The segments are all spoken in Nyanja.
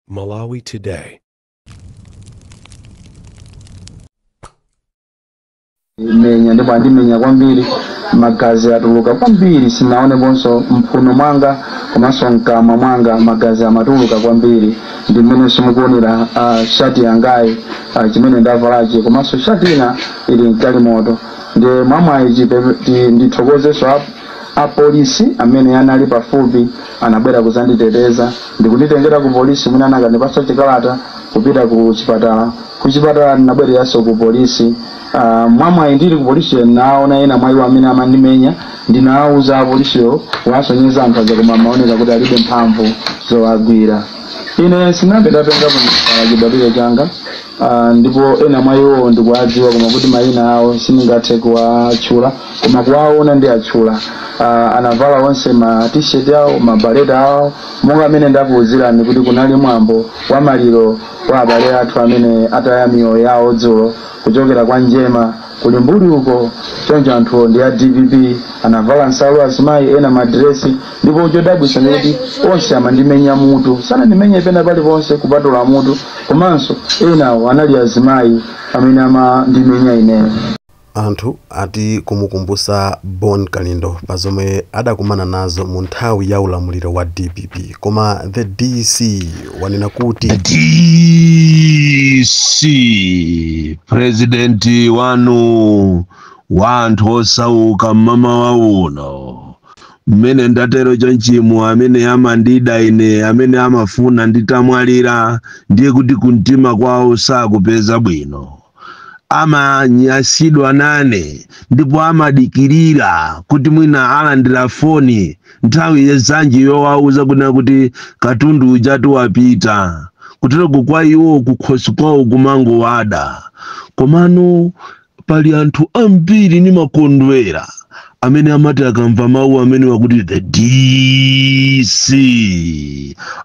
Malawi Today. Menya ndipo andimenya kwambiri, magazi atuluka kwambiri, sinaoneponso mphuno mwanga komanso mkamwa mwanga magazi amatuluka kwambiri. Ndi mmene simukuonera shati yangayi, chimene ndavalachi, komanso shati ina ili mgalimoto. Ndi mwamwayi ndithokozenso apolisi amene anali pafupi, anabwera kuzanditeteza ndikunditengera ku polisi, mwina anakandipatsa chikalata kupita ku chipatala. Ku chipatala ndinabwereranso ku polisi. Mwamwayi ndili ku polisi naona ena mwa iwo amene amandimenya, ndinawuza apolisiyo kuwasonyeza anthu aja, koma amaoneka kuti alibe mphamvu zowagwira. Ine sinambe ndatengapo chibadwire changa, ndipo ena mwa iwo ndikuwadziwa, koma kuti mayina awo sindingathe kuwatchula, koma kuwaona ndi atchula. Anavala onse ma T-shirt awo, mabaleta awo, monga amene ndakuwuzirani kuti kunali mwambo wa maliro wa abale athu amene ataya miyoyo yawo dzulo kuchokera kwa Njema kuli mbuli uko. Choncho anthuwo ndi a DPP, anavala nsalu azimayi, ena madiresi. Ndipo chodabwitsa ndi kuti onse amandimenya mutu, sanandimenye pena paliponse kupatula mutu. Komanso enawo anali azimayi amene amandimenya ineyo. Anthu ati kumukumbusa Bon Kalindo pa zomwe adakumana nazo mu nthawi ya ulamuliro wa DPP, koma the DC wanena kuti DC, president wanu wa anthu osauka, mmamawa uno mmene ndatero chonchimu, amene amandida ine, amene amafuna nditamwalira, ndiye kuti kumtima kwawo sakupeza bwino, amanyasidwa nane ndipo amadikirira kuti mwina alandira foni nthawi zanji yowauza kunena kuti katundu ujatu wapita. Kutereko kwa iwo kukhosi kwawo kumangowada. Komano pali anthu ambiri nimakondwera amene amati akamva mawu amene wakuti the DC,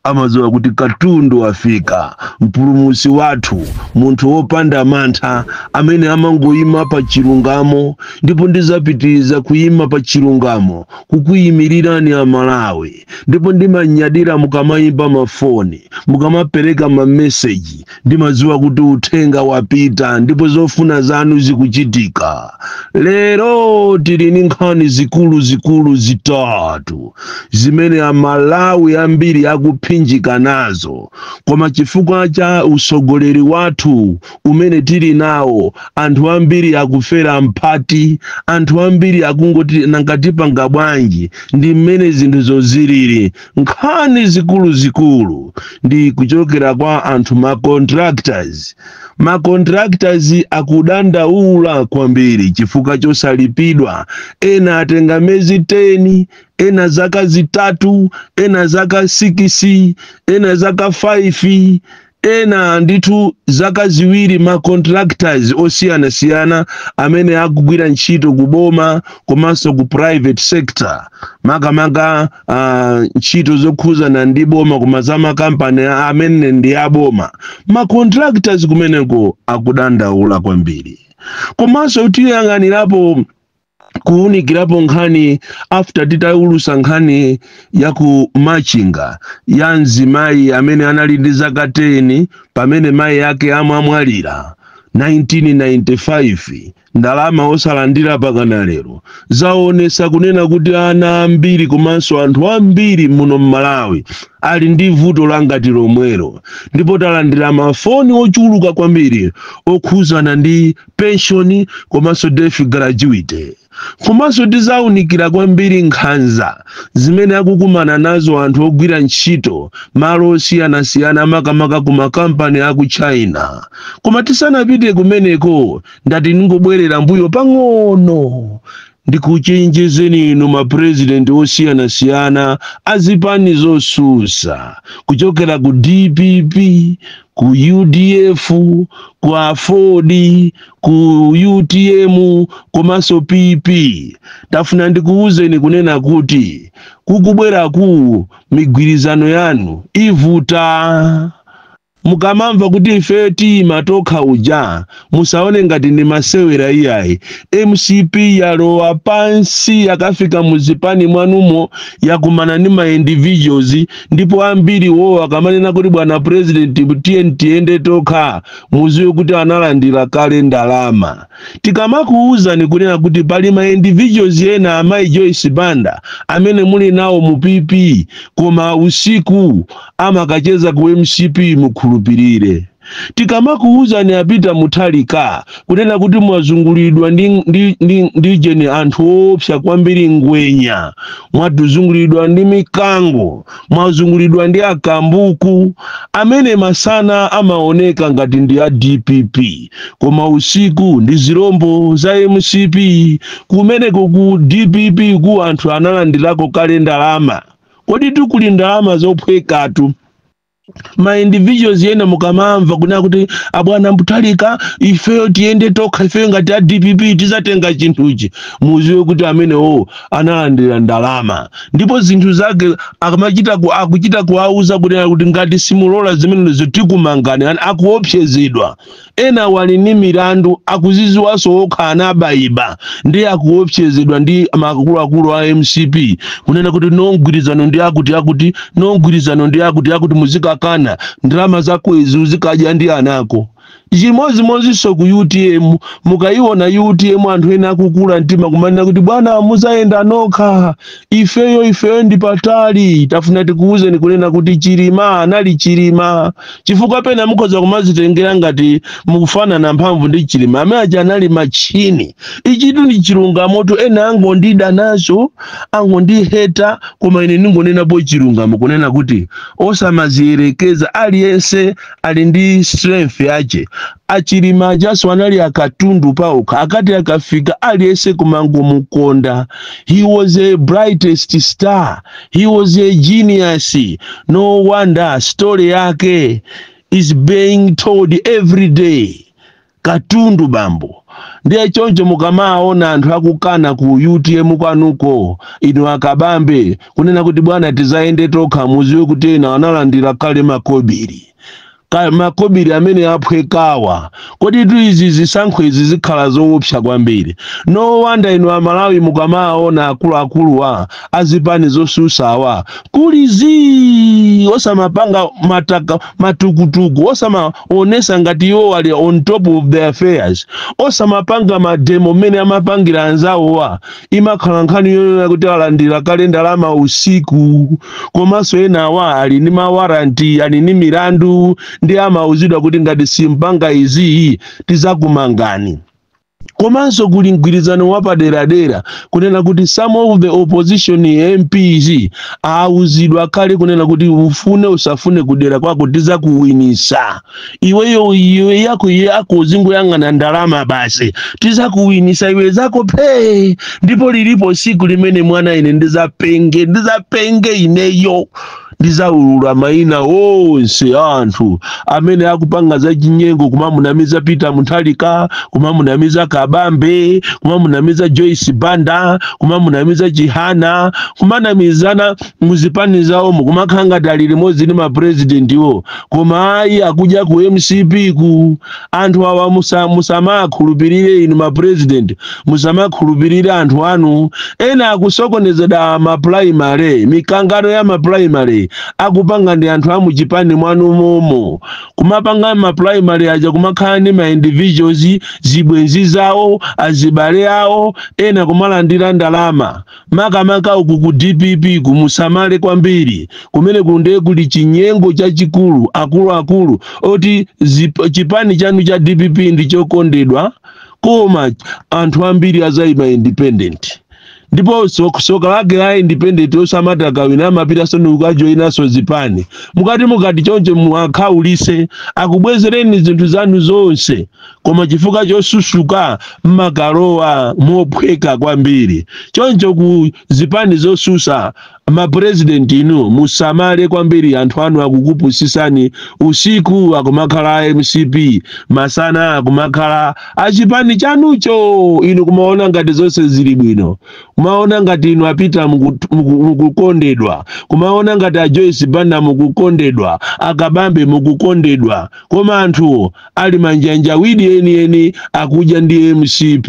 amadziwa kuti katundu wafika, mpulumutsi wathu, munthu wopanda mantha amene amangoyima pa chilungamo. Ndipo ndizapitiriza kuyima pa chilungamo kukuyimirirani Amalawi. Ndipo ndimanyadira mukamayimba mafoni, mukamapereka mameseji, ndimadziwa kuti uthenga wapita ndipo zofuna zanu zikuchitika. Lero tili ndi nkhani zikulu zikulu zitatu zimene Amalawi ambiri akuphinjika nazo, koma chifukwa cha usogoleri wathu umene tili nawo, anthu ambiri akufera mphati, anthu ambiri akungoti nangatipanga bwanji ndi mmene zinthu zozilili. Nkhani zikulu zikulu ndi kuchokera kwa anthu ma contractors. Ma contractors akudandaula kwambiri chifukwa chosalipidwa. Ena atenga mezi 10, ena zaka 3, ena zaka 6, ena zaka 5, ena ndithu zaka 2. Ma contractors osiyanasiyana amene akugwira ntchito kuboma komanso ku private sector, makamaka ntchito zokhuzana ndi boma koma za makampani amene ndi aboma, ma contractors kumeneko akudandaula kwambiri. Komanso tiyang'anirapo kuwunikirapo nkhani after titawulusa nkhani ya ku Machinga ya mzimayi amene anali ndi zaka 10 pamene mayi ake amamwalira 1995, ndalama osalandira pakana lero. Zaonesa kunena kuti ana ambiri komanso anthu ambiri muno mMalawi ali ndi vuto langati lomwelo. Ndipo talandira mafoni ochuluka kwambiri okhuzana ndi pension komanso death gratuity. Komanso tizawunikira kwambiri nkhanza zimene akukumana nazo anthu ogwira ntchito malo osiyanasiyana, makamaka ku makampani aku China. Koma tisanapite kumeneko, ndati ndingobwerera mbuyo pang'ono ndikuchenjezeni inu mapurezidenti osiyanasiyana azipani zosusa, kuchokera ku DPP, ku UDF, ku AFORD, ku UTM komanso PP. Tafuna ndikuwuzeni kunena kuti kukubweraku migwirizano yanu ivuta. Mukamamva kuti ife tiyima tokha uja, musaone ngati ndi masewera iyayi. MCP yalowa pansi, yakafika muzipani mwanumo, yakumana ndi ma individuals, ndipo ambiri wo akamanena kuti, "Bwana President, tiye tiyende tokha," muziwe kuti analandira kale ndalama. Tikamakuwuzani kunena kuti pali ma individuals ena, amayi Joyce Banda, amene muli nawo mu PP, koma usiku amakacheza ku MCP, mukhulupirire. Tikamakuwuzani a Peter Mutharika kunena kuti mwazungulidwa ndi jeni anthu oopsa kwambiri, ngwenya, mwatuzungulidwa ndi mikango, mwazungulidwa ndi akambuku amene masana amaoneka ngati ndi a DPP, koma usiku ndi zirombo za MCP. Kumeneko ku DPP ku anthu analandirako kale ndalama. Kodi tikuli ndalama zophwekatu? Ma individuals ena mukamamva kunena kuti, "Abwana Mutharika, ifeyo tiyende tokha, ifeyo ngati a DPP tizatenga chinthuchi," muziwe kuti amenewo analandira ndalama, ndipo zinthu zake akamachita akuchita kuauza kunena kuti ngati simulola zimenezo tikumangani. Akuopsezedwa. Ena wali ndi milandu, akuziziwanso okha, anabayiba, ndi akuopsezedwa ndi akuluakulu a MCP kunena kuti no mgwirizano ndi akuti akuti, no mgwirizano ndi akuti akuti, muzikakana ndalama zako izi uzikadya ndi anako. Chimodzimodzinso ku UTM. Mukayiona UTM, anthu ena akukula mtima kumanena kuti, "Bwana, muzayenda nokha, ifeyo ifeyo ndi patali." Tafuna tikuwuzeni kunena kuti Chilima anali Chilima, chifukwa pena mukhoza kumazitengera ngati mukufanana mphamvu ndi Chilima. Amene aja anali machine. Ichitu ndi chilungamoto. Ena angondida nazo, angondiheta, koma ine ndingonenapo chilungamo kunena kuti osamaziyerekeza. Aliyense ali ndi strength yache. Achilima ajaso anali akatundu paokha. Akati akafika, aliyense kumangomukonda. He was a brightest star, he was a genius. No wonder story yake is being told every day. Katundu bambo. Ndiye choncho mukamaona anthu akukana ku UTM kwanuko, inu akabambe, kunena kuti, "Bwana, tizayende tokha," muziwe kuti ena analandira kale makobiri. Makobiri amene aphwekawa. Kodi tu izi zisankho izi zikhala zoopsa kwambiri. No wonder inu Amalawi mukamaona akuluakuluwa azipani zosusawa kuli zii, osamapanga mataka matukutuku, osamaonesa ngati iwo ali on top of their affairs, osamapanga mademo mmene amapangira anzawowa, imakhala nkhani yonena kuti alandira kale ndalama usiku. Komanso enawa ali ndi mawarrant, ali ndi milandu, ndi amauzidwa kuti ngati simpanga iziyi tizakumangani. Komanso kuli mgwirizano wapaderadera kunena kuti some of the opposition MPs auzidwa kale kunena kuti ufune usafune, kudera kwako tizakuwinisa iweyo. Iwe yako iye ako uzingoyang'ana ndalama basi, tizakuwinisa iwe zako phe. Ndipo lilipo siku limene mwana ine ndizapenge, ndizapenge ineyo, ndizaulula mayina onse anthu amene akupanga za chinyengo kumamunamiza Peter Mutharika, kumamunamiza Kabambe, kumamunamiza Joyce Banda, kumamunamiza Chihana, kumanamizana muzipani zawomo, kumakhala ngati ali limodzi ndi mapurezidentiwo, koma ayi, akudya ku MCP ku. Anthu awa musamakhulupirire. Inu mapurezidenti, musamakhulupirire anthu anu. Ena akusokonezedwa maprimary, mikangano ya maprimary akupanga ndi anthu amuchipani mwanu momo. Kumapanga maprimary aja, kumakhala ndi ma individuals, zibwenzi zawo, azibale awo, ena kumalandira ndalama. Makamaka uku ku DPP kumusamale kwambiri. Kumene kunde kuli chinyengo chachikulu, akuluakulu oti chipani chanu cha DPP ndi chokondedwa, koma anthu ambiri azayima independent, ndipo soka lake la independent osamati akawina amapitanso ndikukajoyinanso zipani. Mukati choncho muakhaulise, akubwezereni zinthu zanu zonse, koma chifukwa chosusuka mmakalowa mophweka kwambiri. Choncho ku zipani zosusa Mapurezidenti inu, musamale kwambiri. Anthu anu akukupusisani. Usiku akumakhala a MCP, masana akumakhala achipani chanucho. Inu kumaona ngati zonse zili bwino, kumaona ngati inu apita mukukondedwa, kumaona ngati a Joyce Banda mukukondedwa, akabambe mukukondedwa, koma anthu ali manjanjawidi enieni, akudya ndi MCP.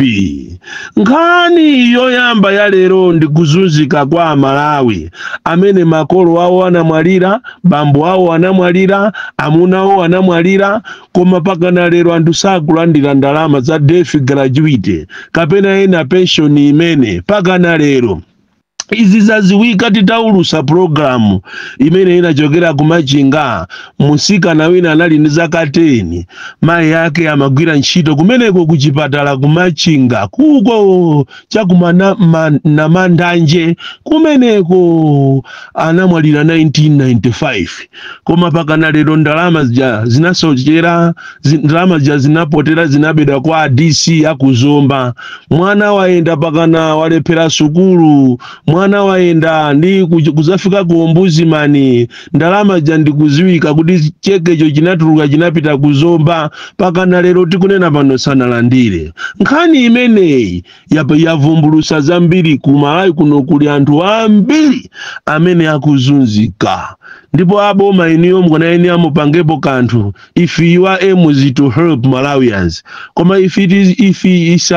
Nkhani yoyamba ya lero ndi kuzunzika kwa Amalawi amene makolo awo anamwalira, bambo awo anamwalira, amuna awo anamwalira, koma pakana lero anthu sakulandira ndalama za death gratuity kapena ena pension imene pakana lero. Izi zaziwika titaulusa pulogalamu imene inachokera kumachinga. Musikana wina anali ndi zaka 10, mayi ake amagwira ntchito kumeneko kuchipatala kumachinga kuko chakumanamandanje kumeneko. Anamwalira 1995, koma pakana lero ndalama zija zinasochera, ndalama zija zinapotera, zinabedwa kwa DC akuzomba. Mwana wayenda pakana walephera sukulu, mwana wayenda ndi kuzafika ku ombudsman, ndalama zija ndikuziwika kuti chekecho chinatuluka, chinapita kuzomba. Pakana lero tikunena pano sanalandire. Nkhani imeneyi yavumbulusa zambiri. Ku Malawi kuno kuli anthu ambiri amene akuzunzika, ndipo aboma iniyo mukunayenera mupangepo kanthu if your aim is to help Malawians. Koma if it's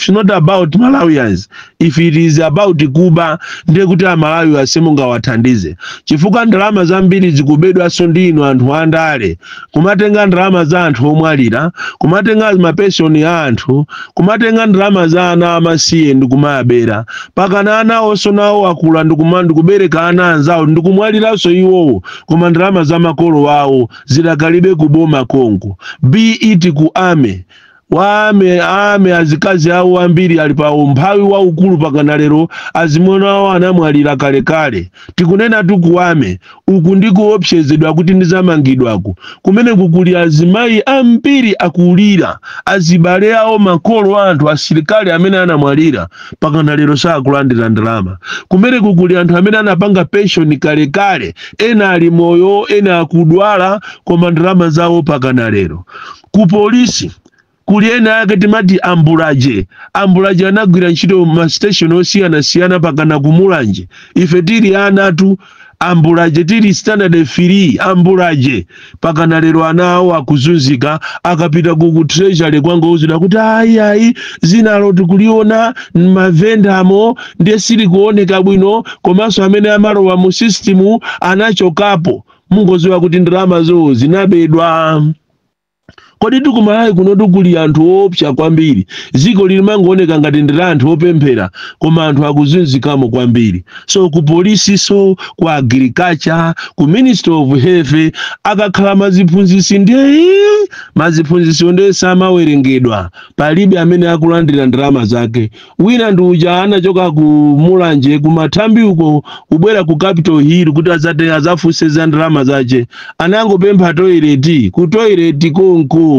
not about Malawians, if it is about kuba, ndiye kuti Amalawi asimungawathandize, chifukwa ndalama zambiri zikubedwanso ndi inu anthu andale, kumatenga ndalama za anthu omwalira, kumatenga mapenshoni a anthu, kumatenga ndalama za ana amasiye ndi kumabera. Pakana ana onso nawo akula ndikubereka ana anzawo, ndikumwaliranso iwowo, koma ndalama za makolo awo zidakalibe kuboma konko. Be it ku army, wame ame azikazi awo ambiri ali pa umphawi waukulu pakana lero, azimuna awo anamwalira kalekale. Tikunena tu ku army uku ndi kuopsezedwa kuti ndizamangidwaku kumene kukuli azimayi ambiri akulira azibale awo, makolo anthu asilikali amene anamwalira, pakana lero sakulandira ndalama. Kumene kukuli anthu amene anapanga pension kalekale, ena ali moyo, ena akudwala, koma ndalama zawo pakana lero. Ku polisi kuli ena ake timati ambulaje. Ambulaje anagwira ntchito ma station osiyanasiyana pakana kumulanje. Ife tili anatu ambulaje, tili standard 3 ambulaje, pakana lero ana awo akuzunzika. Akapita ku treasury kwangouzidwa kuti ayi, ayi, zinalo tikuliona mavendamo, ndiye silikuoneka bwino, komanso amene amalowa mu system anachokapo. Mungoziwa kuti ndalamazo zinabedwa. Kodi tikumalawi kuno kuli anthu oopsa kwambiri. Dziko limangooneka ngati ndi la anthu opemphera, koma anthu akuzunzikamo kwambiri. So ku polisi, so ku agriculture, ku Ministry of Health, akakhala maziphunzitsi, ndiye maziphunzitsi ndiye samawerengedwa, palibe amene akulandira ndalama zake. Wina ndi uja anachoka ku Mulanje kumathambi uko kubwera ku Capitol Hill kuti azate azafunse za ndalama zace, anangopempha toilet, ku toilet konko.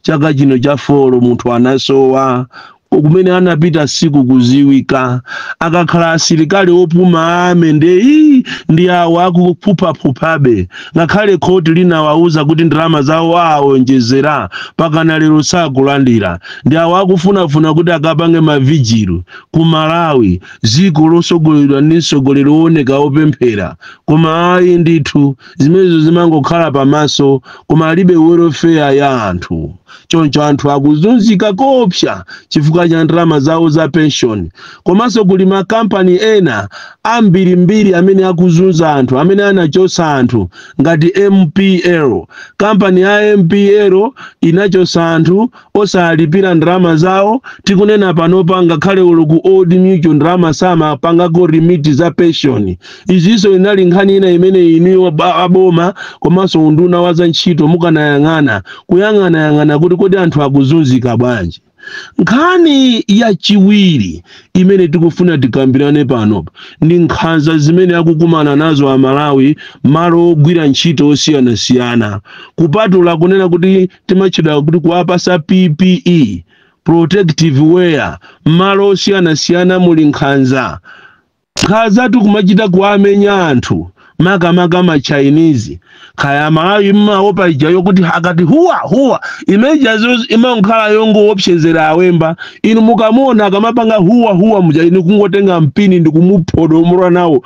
Chaka chino cha 4 munthu anasowa, kumene anapita siku kuziwika. Akakhala asilikali opuma ame nde ndi awo akuphuphaphuphabe, ngakhale khoti linawauza kuti ndalama zawo awonjezera, pakana lero sakulandira. Ndi awo akufunafuna kuti akapange ma vigil. Ku Malawi, dziko losogoleredwa ndi mtsogoleri wooneka opemphera, koma ayi ndithu, zimenezo zimangokhala pamaso, koma alibe welfare ya anthu. Choncho anthu akuzunzika kopsa chifukwa cha ndalama zawo za pension. Komanso kuli makampani ena ambirimbiri amene akuzunza anthu, amene anachosa anthu ngati MPL. Kampani ya MPL inachosa anthu osalipira ndalama zawo. Tikunena panopa, ngakhale ulo ku Old Mutual ndalama samapangako remit za pension. Izinso inali nkhani ina imene inuyo aboma komanso unduna wa za ntchito mukanayang'ana, kuyang'anayang'ana kuti kodi anthu akuzunzika bwanji. Nkhani yachiwiri imene tikufuna tikambirane pano ndi nkhanza zimene akukumana nazo Amalawi malo ogwira ntchito osiyanasiyana, kupatula kunena kuti timatchedwa kuti kuwapasa PPE, protective wear. Malo osiyanasiyana muli nkhanza. Nkhanzatu kumachita kuamenya anthu, makamaka ma Chinese. Kaya Malawi mmaopa ijayo kuti akati huwa huwa, imeja imankhala yongoopsezera awemba. Inu mukamuona akamapanga huwa huwa muja, inu kungotenga mpini ndi kumuphodomora nawo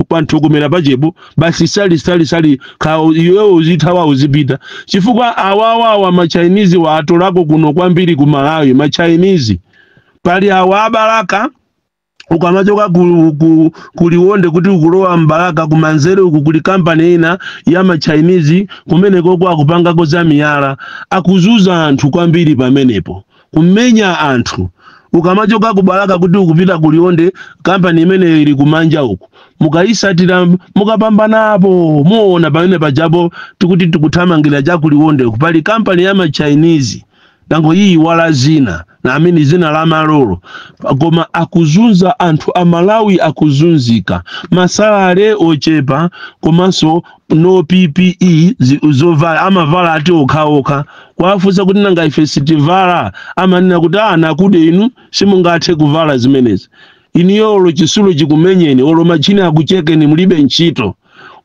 panthukumira pachepo basi, sali sali sali, ka iwewe uzithawa, uzipita, chifukwa awawawa ma Chinese wa atolako kuno kwambiri ku Malawi. Ma Chinese pali awa abalaka, ukamachoka ku Liwonde kuti ukulowa mbalaka, kumanzere uku kuli kampani ina ya ma Chinese. Kumeneko akupangako za miyala, akuzuza anthu kwambiri pamenepo, kumenya anthu. Ukamachoka ku Balaka kuti ukupita ku Liwonde, kampani imeneyo ili kumanja uku. Mukayisatira, mukapambanapo, muona pamene pajapo tikuti tikuthamangira cha ku Liwonde uku, pali kampani ya ma Chinese. Tango iyi wala zina na amene zina la malolo, koma akuzunza anthu. Amalawi akuzunzika, ma salary ochepa, komanso no PPE, zovala amavala ati okhaokha. Kwafunsa kuti nanga ife sitivala, amanena kuti ana kude inu simungathe kuvala zimenezi, iniyo olo chisulo chikumenyeni, olo machine akuchekeni, mulibe ntchito.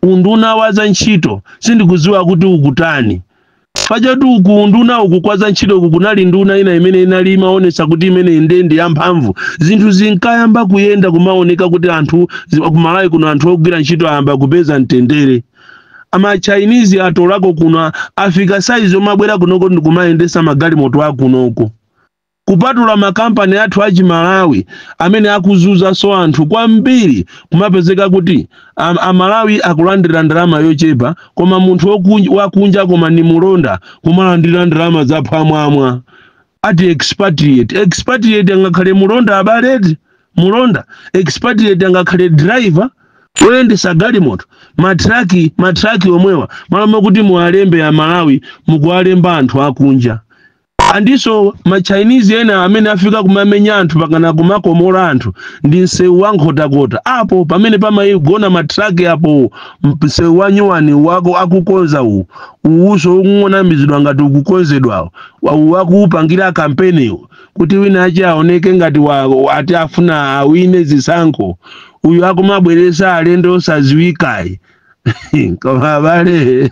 Unduna wa za ntchito sindikudziwa kuti ukutani. Pachatu uku nduna uku kwaza ntchito uku kunali nduna ina imene inali imaonesa kuti imene ndende yamphamvu, zinthu zinkayamba kuyenda, kumaoneka kuti anthu kumalawi kuno anthu ogwira ntchito ayamba kupeza mtendere. Ama Chinese atolako kuno, afika saizi omabwera kunoko ndikumayendesa magalimoto akunoko, kupatula makampani athu achimalawi amene akuzunzanso anthu kwambiri. Kumapezeka kuti Amalawi akulandira ndalama yochepa, koma munthu wakunja koma ni mulonda kumalandira ndalama zaphwamwamwa. Ati expatriate, expatriate angakhale mulonda abaleti? Mulonda expatriate angakhale driver oyendesa galimoto, matraki? Matraki omwewa malo kuti muwalembe Amalawi, mukuwalemba anthu akunja. Andiso ma Chinese ena amene afika kumamenya anthu pakana kumakomola anthu ndi msewu wa Nkhotakota apo, pamene pamayigona matraki apo, msewu wa nyuwani wako akukonza uwu, uwuso ukung'onamizidwa ngati ukukonzedwawo, wakuupangira kampeniwo kuti wina ache aoneke ngati ati afuna awine zisankho. Uyu akumabweresa alendo osaziwikayi. Koma abale,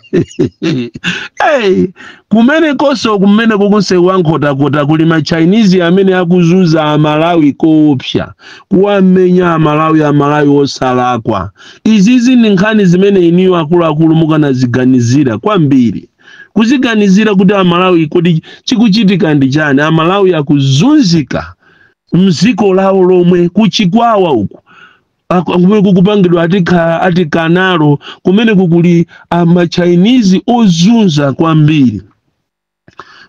hey, kumene koso kumene kukunsewu wa Nkhotakota kuli ma Chinese amene akuzunza Amalawi koopsa, kuwamenya Amalawi, Amalawi osalakwa. Izizi ndi nkhani zimene iniyo akuluakulu mukanaziganizira kwambiri, kuziganizira kuti Amalawi, kodi chikuchitika ndi chani? Amalawi akuzunzika mziko lawo lomwe. Kuchikwawa uku kumene kukupangidwa ati canal, kumene kukuli ama Chinese ozunza kwambiri.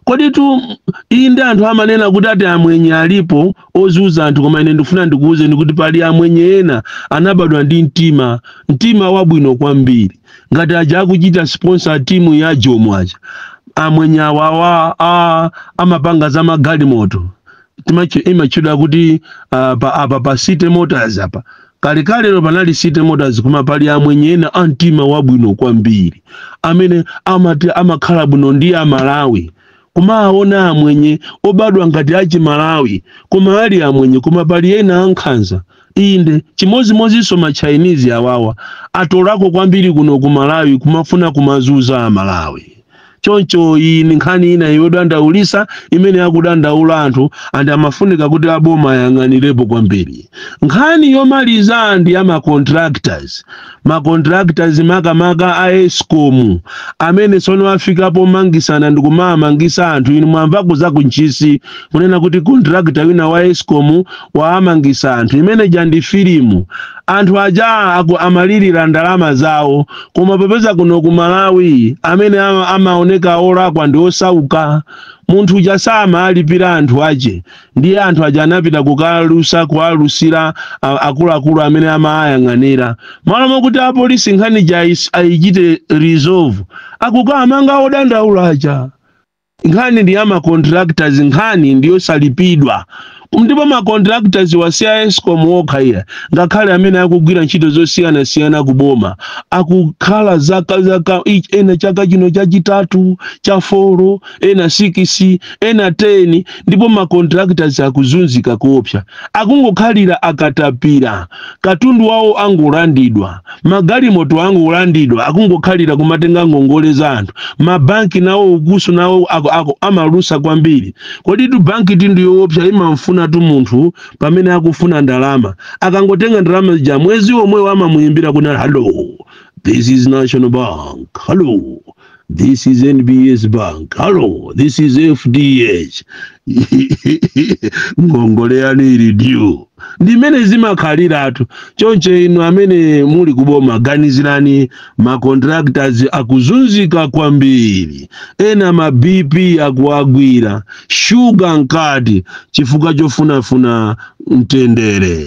Koditu iyi ndi anthu amanena kuti ati amwenye alipo ozunza anthu, koma ine ndifuna ndikuwuzeni kuti pali amwenye ena anabadwa ndi mtima wabwino kwambiri, ngati aja akuchita sponsor timu ya Jomo aja. Amwenye awawa amapanga za magalimoto, imatchedwa kuti apa pa City Motors apa. Kalekalero panali City Motors, koma pali amwenye ena a mtima wabwino kwambiri amene amati amakhala bwino ndi Amalawi. Kumaona amwenye obadwa ngati achi Malawi koma ali amwenye, koma pali ena ankhanza. Inde, chimozimozinso ma Chinese awawa atolako kwambiri kuno ku Malawi, kumafuna kumazuza Amalawi. Choncho iyi ni nkhani ina yodandaulisa imene akudandaula anthu, and amafunika kuti aboma ayang'anirepo kwambiri. Nkhani yomaliza ndi ya ma contractors, ma contractors makamaka a ESCOM amene tsono afikapo mangisana ndi kumamangisa anthu. Inu mwamvako za kuntchisi kunena kuti contractor wina wa ESCOM waamangisa anthu. Imene ja ndi filimu. Anthu aja amalirira ndalama zawo, koma popeza kuno ku Malawi amene amaoneka olakwa ndi osauka, munthu uja samalipira anthu ache, ndiye anthu aja anapita kukalusa, kuwalusira akuluakulu amene amayang'anira. Malo mokuti apolisi nkhani ja ayichite resolve, akukamanga odandaula aja. Nkhani ndi ya ma contractors, nkhani ndiyosalipidwa. Ndipo ma contractors wasiya ESCOM okha iya, ngakhale amene akugwira ntchito zosiyanasiyana kuboma akukhala zaka zaka, ena chaka chino chachitatu, cha 4, ena 6, ena 10. Ndipo ma contractors akuzunzika kuopsa, akungokhalira akatapira, katundu wawo angolandidwa, magalimoto angolandidwa, akungokhalira kumatenga ngongole za anthu. Mabanki nawo ukuso nawo amalusa kwambiri. Kodi tu banki ti ndiyoopsa, imamfuna tu munthu pamene akufuna ndalama. Akangotenga ndalama zija, mwezi omwewo amamuyimbira kuna, "Hello, this is National Bank. Hello, this is NBS Bank. Hello, this is FDH. Ngongole yanu ili due." Ndimene zimakhaliratu. Choncho inu amene muli kuboma, ganizirani, ma contractors akuzunzika kwambiri, ena ma BP akuagwira, shuga nkati, chifukwa chofunafuna mtendere.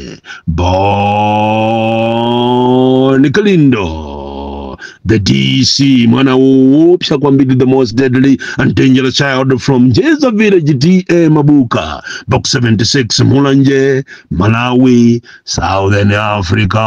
Bon Kalindo, the DC, mwana woopsa kwambiri, the most deadly and dangerous child from Jeza Village, TA Mabuka, Box 76, Mulanje, Malawi, Southern Africa.